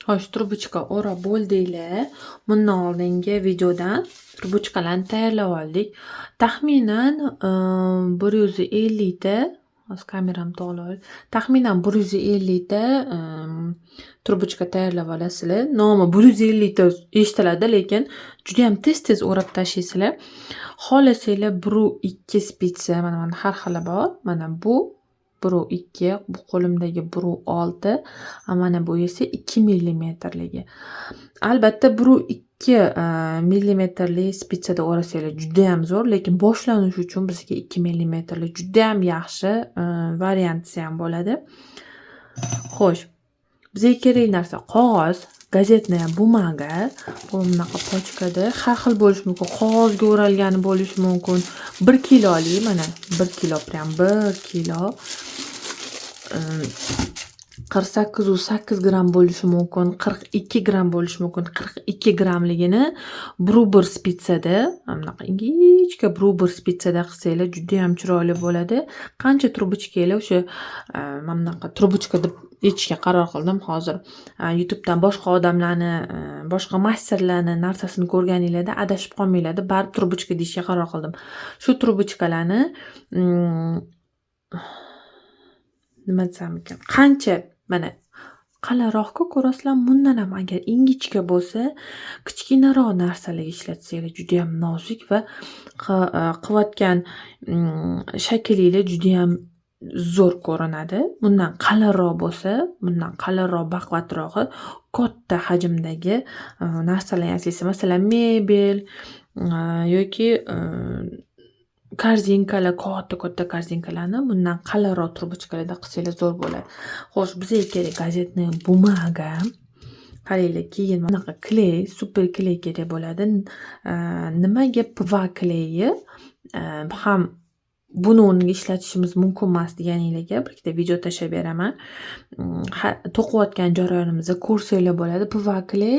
Xo'sh, трубочка o'rab bo'ldinglar. Bundan oldingi videodan трубочкаlarni tayyorlab oldik. Taxminan 150 ta, hozir kameram to'g'ri. Taxminan 150 ta трубочка tayyorlab olasizlar. Nomi 150 ta eshitiladi, lekin juda ham tez-tez o'rab tashlaysizlar. Xohlasanglar 1.2 spitsa, mana har xili bor. Mana bu 1.2, bu qo'limdagi 1.6, mana bu esa 2 millimetrligi. Albatta 1.2 millimetrli spitsada o'rasanglar juda ham zo'r, lekin boshlanish uchun bizga 2 millimetrli juda ham yaxshi variantsi ham bo'ladi. Xo'sh, bizga kerak narsa qog'oz, gazetная бумага, bu bunaqa pochkada har xil bo'lishi mumkin, qog'ozga o'ralgani bo'lishi mumkin. 1 kiloli, mana 1 kilo, prям 1 kilo. 48,8 gramm bo'lishi mumkin, 42 gramm bo'lishi mumkin. 42 grammligini 1.1 spitsada, bunaqa ingichka 1.1 spitsada qilsanglar juda ham chiroyli bo'ladi. Qancha trubochkanglar o'sha mana bunaqa trubochka deb aytishga qaror qildim hozir. YouTube'dan boshqa odamlarni, boshqa masterlarni narsasini ko'rganinglarda adashib qolmanglar deb baribir trubochka deyishga qaror qildim. Shu trubochkalarni nima desam ekan, qancha mana qalinroqku ko'rasizlar, bundan ham agar ingichka bo'lsa, kichkinaroq narsalarga ishlatsanglar juda ham nozik va qilayotgan shaklinglar juda ham zo'r ko'rinadi. Bundan qalinroq bo'lsa, bundan qalinroq baquvvatrog'i katta hajmdagi narsalar yasaysiz. Masalan, mebel yoki korzinkalar, katta-katta korzinkalarni bundan qalinroq trubochkalarda qilsanglar zo'r bo'ladi. Xo'sh, bizga kerak gazetная бумага. Qaranglar, keyin bunaqa kley, super kley kerak bo'ladi. Nimaga PVA kleyi ham buni o'rniga ishlatishimiz mumkin emas deganinglarga bir ikkita video tashlab beraman. To'qiyotgan jarayonimizda ko'rsanglar bo'ladi. PVA kley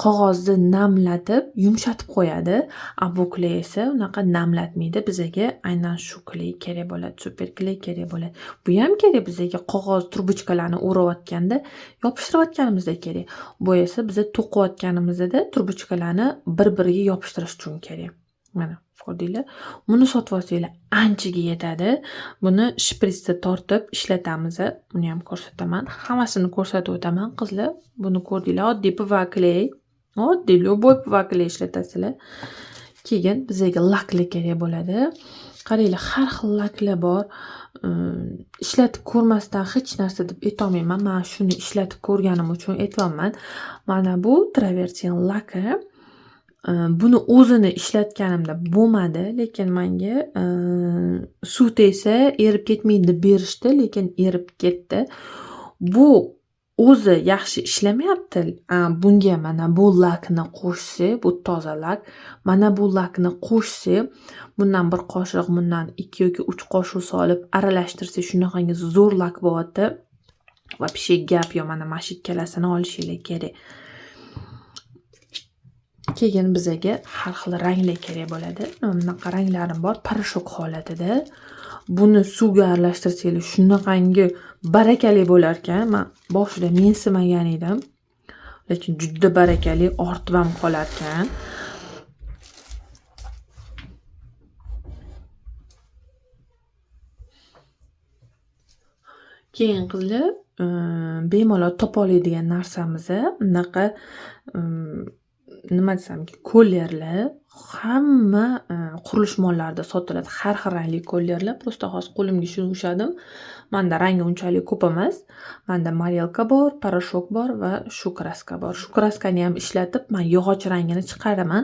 qog'ozni namlatib, yumshatib qo'yadi. A bu kley esa unaqa namlatmaydi. Bizaga aynan shu kley kerak bo'ladi, super kley kerak bo'ladi. Bu ham kerak bizaga qog'oz trubochkalarni o'rayotganda, yopishtirayotganimizda kerak. Bu esa biza to'qiyotganimizda trubochkalarni bir-biriga yopishtirish uchun kerak. Mana ko'rdinglar. Buni sotib olsanglar anchaga yetadi. Buni shpritsda tortib ishlatamiz. Buni ham ko'rsataman. Hammasini ko'rsatib o'taman qizlar. Buni ko'rdinglar, oddiy PVA kley. Oddiy любой PVA kley ishlatasizlar. Keyin bizga laklar kerak bo'ladi. Qaranglar, har xil laklar bor. Ishlatib ko'rmasdan hech narsa deb aytolmayman. Men shuni ishlatib ko'rganim uchun aytyapman. Mana bu travertin laki. Buni o'zini ishlatganimda bo'lmadi, lekin menga suv tegsa erib ketmaydi deb berishdi, lekin erib ketdi. Bu o'zi yaxshi ishlamayapti. Bunga mana bu lakni qo'shsak, bu toza lak, mana bu lakni qo'shsak, bundan bir qoshiq, bundan 2 yoki 3 qoshiq solib aralashtirsak, shunaqangi zo'r lak bo'lyapti. Вообще gap yo'q, mana shu ikkalasini olishinglar kerak. Keyin bizaga har xil ranglar kerak bo'ladi. Bunaqa ranglarim bor, parashok holatida. Buni suvga aralashtirsanglar shunaqangi barakali bo'lar ekan. Men boshida mensimagan edim, lekin juda barakali ortib ham qolar ekan. Keyin qizlar, bemalol topa oladigan narsamiz bunaqa nima desam, kollerlar hamma qurilish mollarida sotiladi. Har xil rangli kollerlar. Prosta hozir qo'limga shuni ushladim. Menda rangi unchalik ko'p emas. Menda marelka bor, parashok bor va shu kraska bor. Shu kraskani ham ishlatib, men yog'och rangini chiqaraman,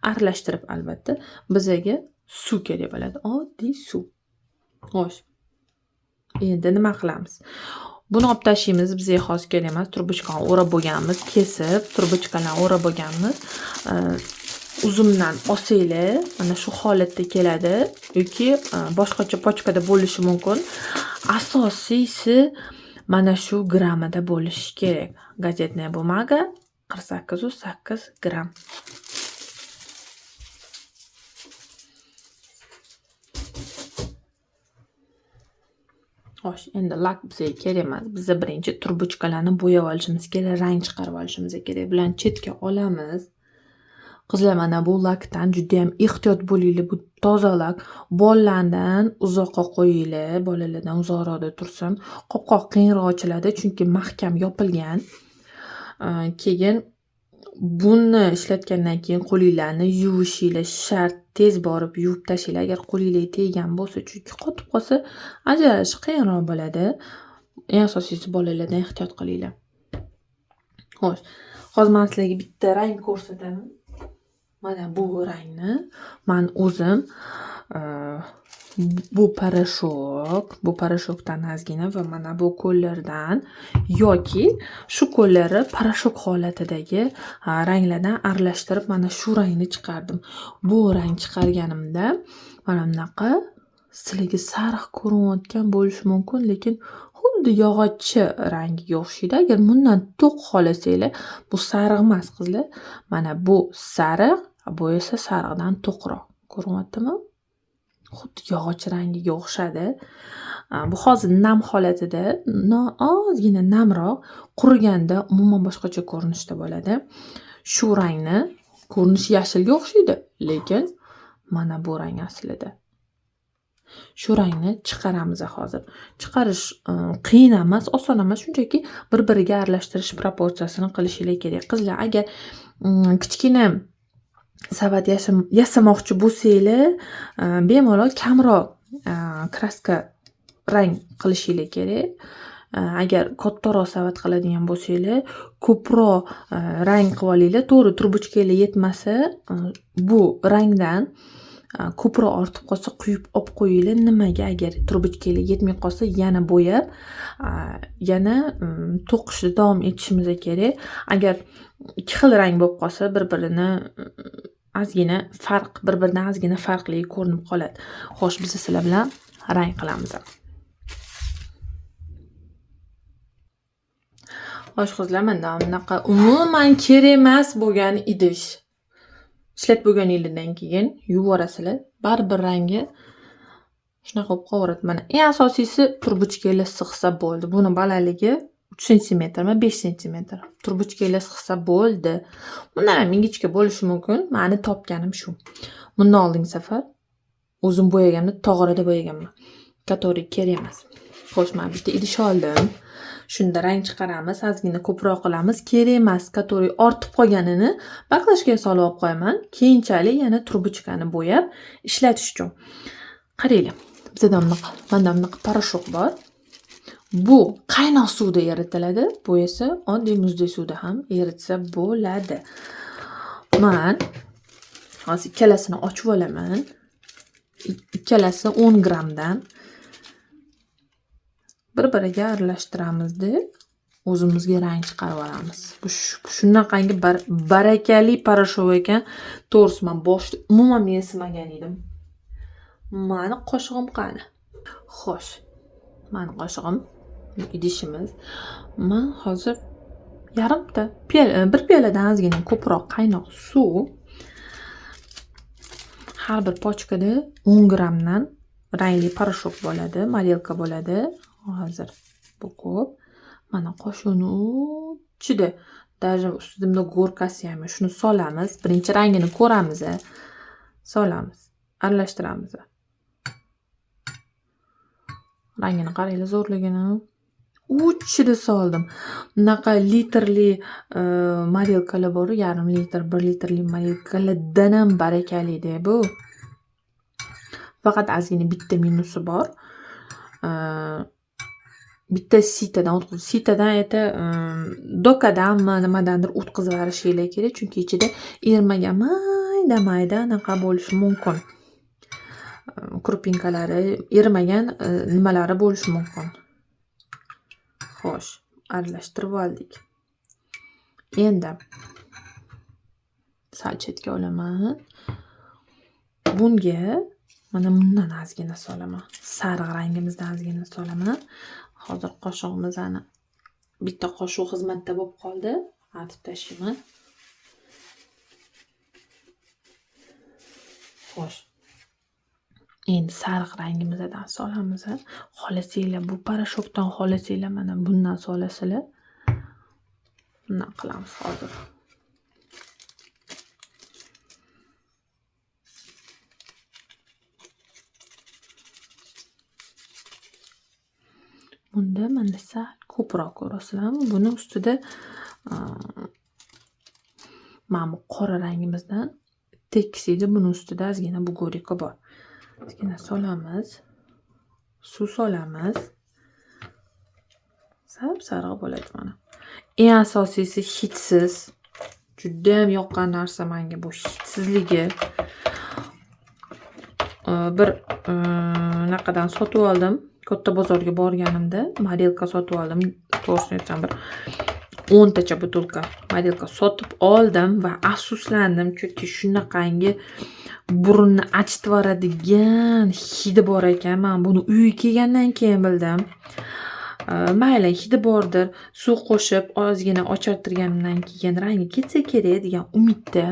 aralashtirib albatta. Bizaga suv kerak bo'ladi, oddiy suv. Xo'sh. Endi nima qilamiz? Buni olib tashlaymiz, bizga hozir kerak emas. Trubochkani o'rab bo'lganmiz, kesib, trubochkalarni o'rab bo'lganmiz. Uzumdan olsanglar, mana shu holatda keladi yoki boshqacha pochkada bo'lishi mumkin. Asosiysi mana shu grammida bo'lishi kerak. Gazetная бумага 48,8 gramm. Xo'sh, endi lak bizga kerak emas. Biz birinchi трубочка larni bo'yab olishimiz kerak, rang chiqarib olishimiz kerak. Bularni chetga olamiz. Qizlar, mana bu lakdan judayam ehtiyot bo'linglar. Bu toza lak. Bolalardan uzoqqa qo'yinglar, bolalardan uzoqroqda tursin. Qopqoq qiyinroq ochiladi, chunki mahkam yopilgan. Keyin buni ishlatgandan keyin qo'linglarni yuvishinglar shart. Tez borib yuvib tashlanglar agar qo'linglarga teggan bo'lsa, chunki qotib qolsa ajralishi qiyinroq bo'ladi. Eng asosiysi, bolalardan ehtiyot qilinglar. Xo'sh, hozir man sizlarga bitta rang ko'rsataman. Mana bu rangni man o'zim bu порошок dan ozgina va mana bu колер dan yoki shu колер i порошок holatidagi ranglardan aralashtirib mana shu rangni chiqardim. Bu rang chiqarganimda mana bunaqa sizlarga sariq ko'rinayotgan bo'lishi mumkin, lekin xuddi yog'ochchi rangiga o'xshaydi. Agar bundan to'q xohlasanglar, bu sariq emas, qizlar. Mana bu sariq, bu esa sariqdan to'qroq. Ko'rinyaptimi? Xuddi yog'och rangiga o'xshadi. Bu hozir nam holatida, ozgina namroq, quriganda umuman boshqacha ko'rinishda bo'ladi. Shu rangni ko'rinishi yashilga o'xshaydi, lekin mana bu rang aslida. Shu rangni chiqaramiz hozir. Chiqarish qiyin emas, oson emas, shunchaki bir-biriga aralashtirish proporsiyasini qilishinglar kerak. Qizlar, agar kichkina savat yasamoqchi bo'lsanglar, bemalol kamroq краска, rang qilishinglar kerak. Agar kattaroq savat qiladigan bo'lsanglar, ko'proq rang qilib olinglar. To'g'ri, трубочка nglar yetmasa, bu rangdan ko'proq ortib qolsa, quyib olib qo'yinglar. Nimaga? Agar трубочка nglar yetmay qolsa, yana bo'yab, yana to'qishni davom etishimiz kerak. Agar ikki xil rang bo'lib qolsa, bir-birini ozgina farq, bir-biridan ozgina farqli ko'rinib qoladi. Xo'sh, biz sizlar bilan rang qilamiz. Xo'sh, qizlar, mana bunaqa umuman kerak emas bo'lgan idish. Ishlatib bo'lganinglardan keyin yuvorasizlar. Baribir rangi shunaqa bo'lib qolaveradi. Mana eng asosiysi, трубочка lar sig'sa bo'ldi. Buni balandligi 3 santimetrmi, 5 santimetr. Трубочка lar sig'sa bo'ldi. Bundan ham ingichka bo'lishi mumkin. Mani topganim shu. Bundan oldingi safar o'zim bo'yaganimda tog'orada bo'yaganman. Который kerak emas. Xo'sh, men bitta idish oldim. Shunda rang chiqaramiz, ozgina ko'proq qilamiz. Kerak emas, который ortib qolganini баклажка ga solib olib qo'yaman. Keyinchalik yana трубочка ni bo'yab ishlatish uchun. Qaranglar, bizada bunaqa, menda bunaqa порошок bor. Bu qaynoq suvda eritiladi, bu esa oddiy muzdek suvda ham eritsa bo'ladi. Man hozir ikkalasini ochib olaman. Ikkalasi 10 grammdan. Bir-biriga aralashtiramizda, o'zimizga rang chiqarib olamiz. Bu shunaqangi barakali порошок ekan. To'g'risi, men boshida umuman mensimagan edim. Mani qoshig'im qani? Xo'sh, mani qoshig'im, idishimiz. Man hozir yarimta piyola, bir piyoladan ozgina ko'proq qaynoq suv. Har bir pochkada 10 grammdan rangli порошок bo'ladi, морилка bo'ladi. Hozir bu ko'p. Mana qoshiqni uchida, даже ustida bunday горка si ham yo'q. Shuni solamiz. Birinchi rangini ko'ramiz. Solamiz. Aralashtiramiz. Rangini qaranglar zo'rligini. Uchida soldim. Bunaqa litrli морилка lar bor, yarim litr, 1 litrli морилка lardan ham barakalida bu. Faqat ozgina bitta minusi bor. Bitta сито dan o'tkazib, сито dan это dokadanmi, nimadandir o'tkazib yuborishinglar kerak, chunki ichida erimagan mayda-mayda anaqa bo'lishi mumkin. Крупинка lari, erimagan nimalari bo'lishi mumkin. Xo'sh, aralashtirib oldik. Endi sal chetga olaman. Bunga mana bundan ozgina solaman. Sariq rangimizdan ozgina solaman. Hozir qoshig'imizni, bitta qoshiq xizmatda bo'lib qoldi. Artib tashlayman. Xo'sh. Endi sariq rangimizdan solamiz. Xohlasanglar bu порошокdan, xohlasanglar mana bundan solasizlar. Bundan qilamiz hozir. Bunda mana sal ko'proq ko'rasizlarmi? Buni ustida mana bu qora rangimizdan tekis edi. Buni ustida ozgina bug'urika bor. Ozgina solamiz. Suv solamiz. Sap-sariq bo'ladi mana. Eng asosiysi hidsiz. Juda ham yoqqan narsa menga bu hidsizligi. Bir naqadan sotib oldim. Katta bozorga borganimda modelka sotib oldim. To'g'risini aytsam bir 10 tacha butulka modelka sotib oldim va afsuslandim, chunki shunaqangi burunni achitib yuboradigan hidi bor ekan. Men buni uyga kelgandan keyin bildim. Mayli, hidi bordir, suv qo'shib ozgina ochartirganimdan keyin rangi ketsa kerak degan umidda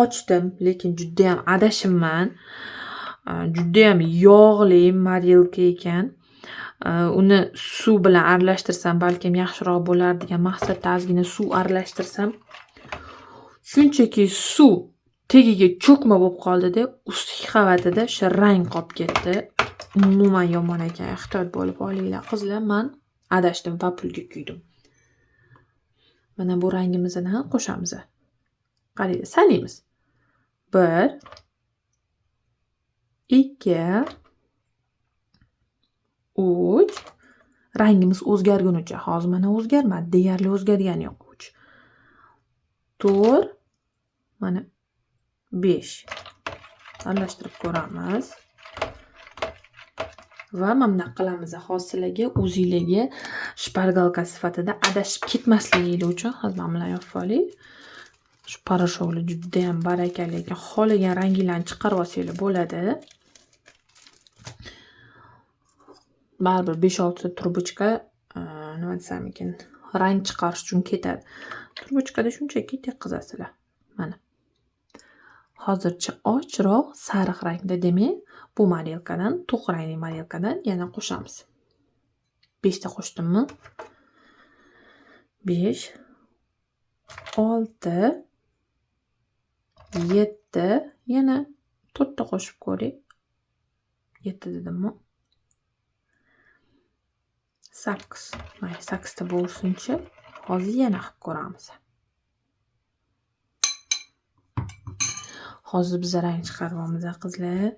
ochdim, lekin juda ham adashimman. Juda ham yog'li modelka ekan. Uni suv bilan aralashtirsam balkim yaxshiroq bo'lar degan maqsadda ozgina suv aralashtirsam, shunchaki suv tagiga cho'kma bo'lib qoldi-da, ustki qavatida o'sha rang qolib ketdi. Umuman yomon ekan, ehtiyot bo'lib olinglar qizlar, men adashdim va pulga kuydim. Mana bu rangimizni ham qo'shamiz. Qaranglar, sanaymiz. 1 2 3. Rangimiz o'zgargunicha. Hozir mana o'zgarmadi, deyarli o'zgargani yo'q. 3 4 mana 5. Aralashtirib ko'ramiz. Va mana bunday qilamiz. Hozir sizlarga o'zingizlarga shpargalka sifatida adashib ketmasligingiz uchun hozir mana bularni yopib olay. Shu parashoklar juda ham barakali ekan. Xohlagan ranginglarni chiqarib olsanglar bo'ladi. Baribir 5-6 ta trubochka, nima desam ekan, rang chiqarish uchun ketadi. Trubochkada shunchaki tekkizasizlar. Mana. Hozircha ochroq sariq rangda, demak, bu modelkadan, to'q rangli modelkadan yana qo'shamiz. 5 ta qo'shdimmi? 5 6 7, yana 4 ta qo'shib ko'ring. 7 dedimmi? 8. May, 8 ta bo'lsinchi. Hozir yana qilib ko'ramiz. Hozir biz rang chiqaryapmiz qizlar.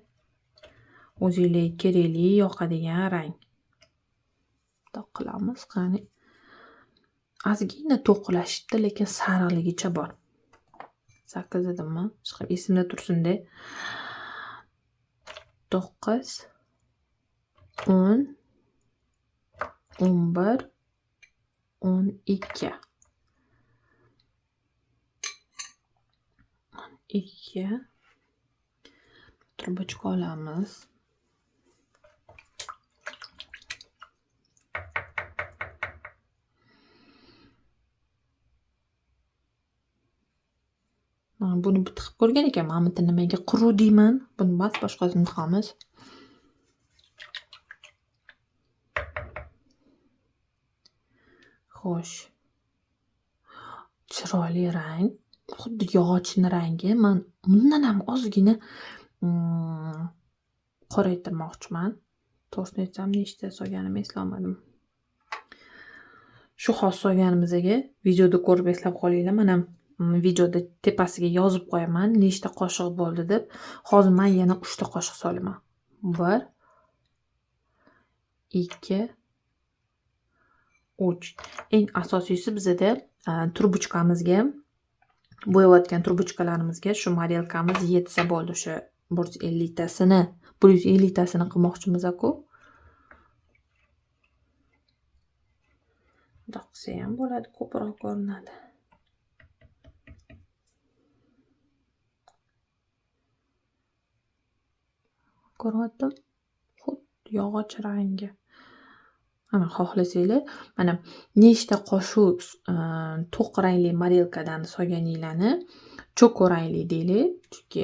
O'zingizlarga kerakli yoqadigan rang. Bundoq qilamiz, qani. Ozgina to'qilashibdi, lekin sariqligicha bor. 8 dedimmi? Chiqib esimda tursin-da. 9 10 11 12. 12. Trubochka olamiz. Mana buni tiqib ko'rgan ekan, mana bu nimaga quruq deyman. Buni bas boshqasini tiqamiz. Xo'sh. Chiroyli rang, xuddi yog'ochning rangi. Men bundan ham ozgina qoraytirmoqchiman. To'g'risini aytsam, nechta solganimni eslolmadim. Shu xos solganimizga videoda ko'rib eslab qolinglar. Men ham videoda tepasiga yozib qo'yaman, nechta qoshiq bo'ldi deb. Hozir men yana 3 ta qoshiq solaman. 1 2 3. Eng asosiysi bizada trubochkamizga, bo'yayotgan trubochkalarimizga shu modelkamiz yetsa bo'ldi. O'sha bir yuz elliktasini, bir yuz elliktasini qilmoqchimiz-ku. Bundoq qilsa ham bo'ladi, ko'proq ko'rinadi. Ko'ryaptim, xuddi yog'och rangi. Mana xohlasanglar, mana nechta qoshiq to'q rangli modelkadan solganinglarni cho'ko rangli deylik, chunki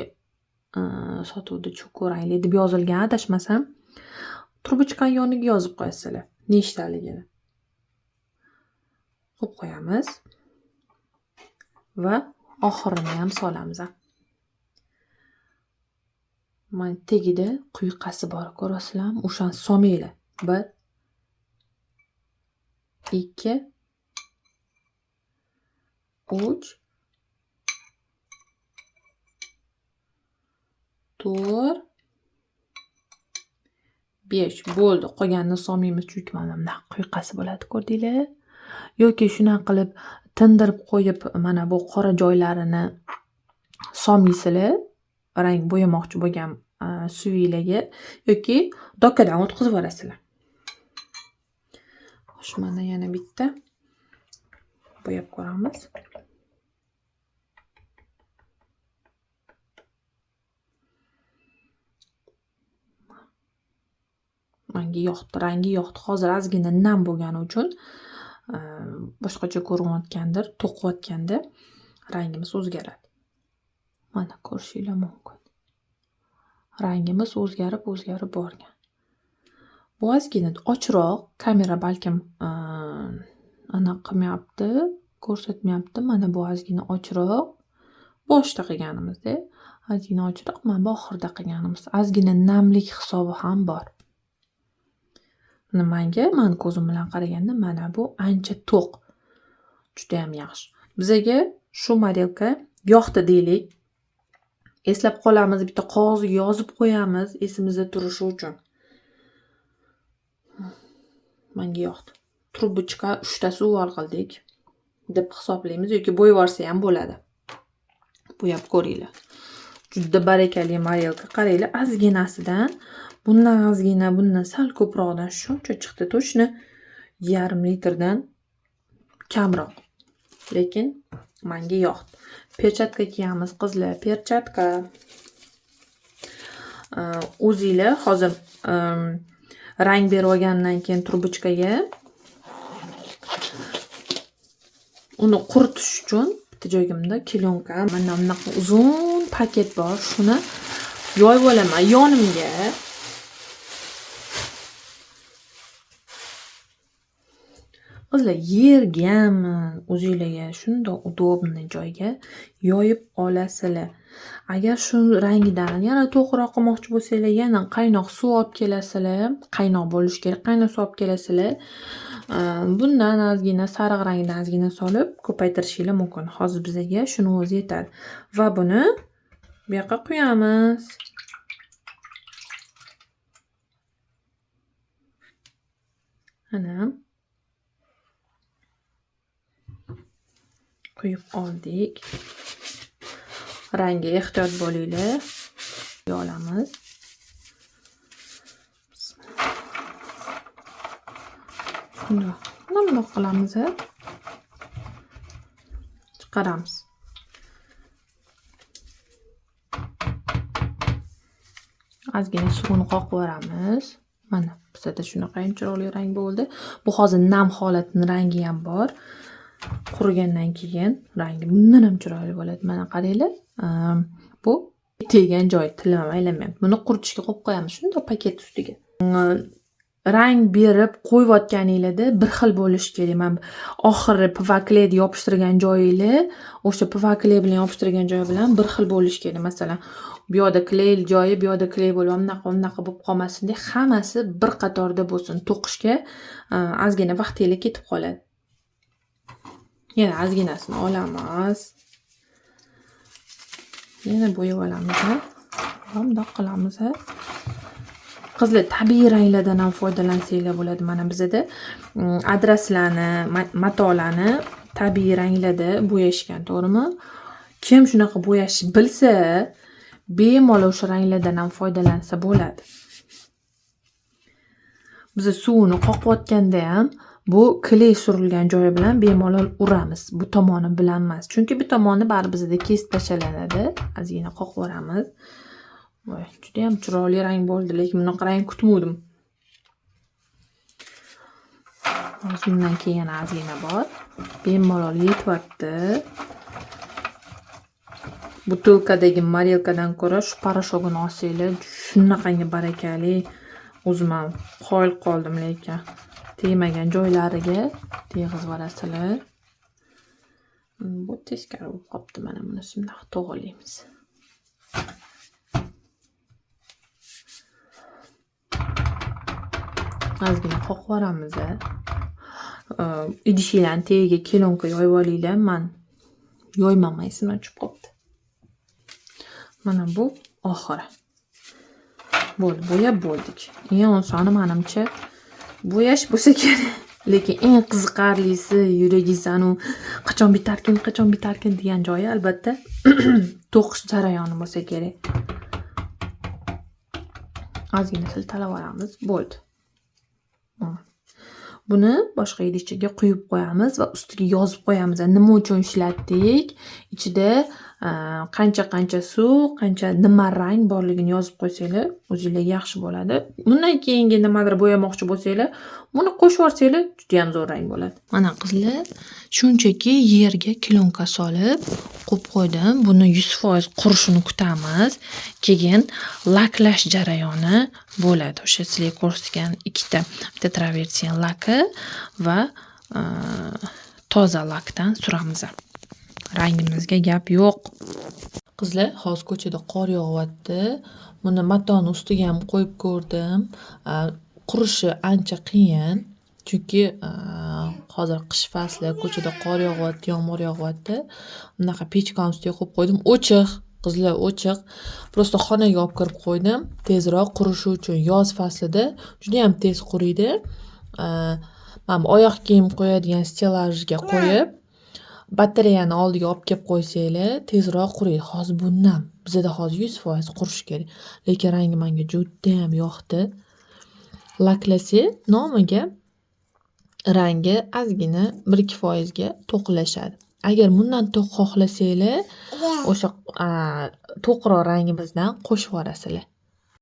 Sotuvda cho'ko rangli deb yozilgan, adashmasam. Trubochkani yoniga yozib qo'yasizlar nechtaligini. Qo'yib qo'yamiz. Va oxirini ham solamiz. Mana tagida quyqasi bor, ko'rasizlarmi? O'shani solmanglar. 1 2 3 4 5 bo'ldi. Qolganini solmaymiz, chunki mana bunaqa quyqasi bo'ladi, ko'rdinglar? Yoki shunaqa qilib tindirib qo'yib, mana bu qora joylarini solmaysizlar, rang bo'yamoqchi bo'lgan suvinglarga yoki dokadan o'tkazib yuborasizlar. Xo'sh, mana yana bitta bo'yab ko'ramiz. Menga yoqdi, rangi yoqdi. Hozir ozgina nam bo'lgani uchun boshqacha ko'rinayotgandir, to'qiyotganda rangimiz o'zgaradi. Mana ko'rishinglar mumkin. Rangimiz o'zgarib borgan. Bu ozgina ochroq, kamera balkim anaqa qilmayapti, ko'rsatmayapti. Mana bu ozgina ochroq. Boshda qilganimizda ozgina ochroq, mana bu oxirida qilganimiz. Ozgina namlik hisobi ham bor. Manga, men ko'zim bilan qaraganda mana bu ancha to'q. Juda ham yaxshi. Bizaga shu modelka yoqdi deylik. Eslab qolamiz, bitta qog'ozga yozib qo'yamiz esimizda turishi uchun. Menga yoqdi. Trubochka 3 ta suv qildik deb hisoblaymiz yoki bo'yab yuborsa ham bo'ladi. Bo'yab ko'ringlar. Juda barakali modelka. Qaranglar, ozginasidan, bundan ozgina, bundan sal ko'proqdan shuncha chiqdi. To'shni 0,5 litrdan kamroq. Lekin menga yoqdi. Perchatka kiyamiz qizlar, perchatka. O'zinglar hozir rang berib olgandan keyin trubochkaga uni quritish uchun bitta joyga bunda kelyonka, mana bunaqa uzun paket bor, shuni yoyib olaman yonimga. Qizlar, yergami o'zinglarga shundoq udobniy joyga yoyib olasizlar. Agar shu rangidan yana to'qroq qilmoqchi bo'lsanglar, yana qaynoq suv olib kelasizlar. Qaynoq bo'lishi kerak, qaynoq suv olib kelasizlar. Bundan ozgina sariq rangdan ozgina solib ko'paytirishinglar mumkin. Hozir bizga shuni o'zi yetadi. Va buni bu yoqqa quyamiz. Ana. Quyib oldik. Rangga ehtiyot bo'linglar. Olamiz. Shundoq. Bundoq qilamiz. Chiqaramiz. Ozgina suvini qoqib yuboramiz. Mana bizda shunaqa ham chiroyli rang bo'ldi. Bu hozir nam holatning rangi ham bor. Qurigandan keyin rangi bundan ham chiroyli bo'ladi. Mana qaranglar, bu tegan joy tilim ham aylanmayapti. Buni quritishga qo'yib qo'yamiz shundoq paket ustiga. Rang berib qo'yayotganinglarda bir xil bo'lishi kerak. Mana oxiri pvakleyni yopishtirgan joyinglar o'sha pvakley bilan yopishtirgan joyi bilan bir xil bo'lishi kerak. Masalan, bu yoqda kley joyi, bu yoqda kley bo'lib, bunaqa bo'lib qolmasin deb hammasi bir qatorda bo'lsin. To'qishga ozgina vaqtingiz ketib qoladi. Yana ozginasini olamiz. Yana bo'yab olamiz. Bundoq qilamiz. Qizlar, tabiiy ranglardan ham foydalansanglar bo'ladi. Mana bizda adraslarni, matolarni tabiiy ranglarda bo'yashgan, to'g'rimi? Kim shunaqa bo'yashni bilsa, bemalol o'sha ranglardan ham foydalansa bo'ladi. Biz suvini qoqayotganda ham bu kley surilgan joyi bilan bemalol uramiz. Bu tomoni bilan emas. Chunki bu tomoni baribir bizda kesib tashlanadi. Ozgina qoqib yuboramiz. Voy, juda ham chiroyli rang bo'ldi, lekin bunaqa rang kutmadim. Hozir bundan keyin yana ozgina bor. Bemalol yetyapti. Butilkadagi Morilkadan ko'ra shu порошок ini olsanglar shunaqangi barakali. O'zim ham qoyil qoldim lekin. Tegmagan joylariga tegizib yuborasizlar. Bu teskari bo'lib qolibdi. Mana buni bundoq to'g'rilaymiz. Ozgina qoqib yuboramiz. Idishinglarni tagiga kelonka yoyib olinglar. Man yoymaman, esimdan tushib qolibdi. Mana bu oxiri. Bo'ldi, bo'yab bo'ldik. Eng osoni menimcha bo'yash bo'lsa kerak. Lekin eng qiziqarlisi yuragingiz anu qachon bitarkin, qachon bitarkin degan joyi albatta to'qish jarayoni bo'lsa kerak. Ozgina siltalab olamiz, bo'ldi. Buni boshqa idishchaga quyib qo'yamiz va ustiga yozib qo'yamiz. Nima uchun ishlatdik? Ichida qancha-qancha suv, qancha nima rang borligini yozib qo'ysanglar, o'zinglarga yaxshi bo'ladi. Bundan keyingi nimadir bo'yamoqchi bo'lsanglar, buni qo'shib yuborsanglar, juda ham zo'r rang bo'ladi. Mana qizlar, shunchaki yerga kilonka solib qo'yib qo'ydim. Buni 100% qurishini kutamiz. Keyin laklash jarayoni bo'ladi. O'sha sizlarga ko'rsatgan ikkita, bitta travertin laki va toza lakdan suramiz. Rangimizga gap yo'q. Qizlar, hozir ko'chada qor yog'yapti. Buni matoni ustiga ham qo'yib ko'rdim. Qurishi ancha qiyin. Chunki hozir qish fasli, ko'chada qor yog'yapti, yomg'ir yog'yapti. Bunaqa pechkani ustiga qo'yib qo'ydim. O'chiq, qizlar, o'chiq. Просто xonaga olib kirib qo'ydim. Tezroq qurishi uchun. Yoz faslida juda ham tez quriydi. Mana bu oyoq kiyim qo'yadigan stellajga qo'yib, batareyani oldiga olib kelib qo'ysanglar, tezroq quriydi. Hozir bundan bizada hozir 100% qurishi kerak. Lekin rangi menga juda ham yoqdi. Laklasak, nomiga rangi ozgina 1-2% ga to'qlashadi. Agar bundan to'q xohlasanglar, o'sha to'qroq rangimizdan qo'shib yuborasizlar.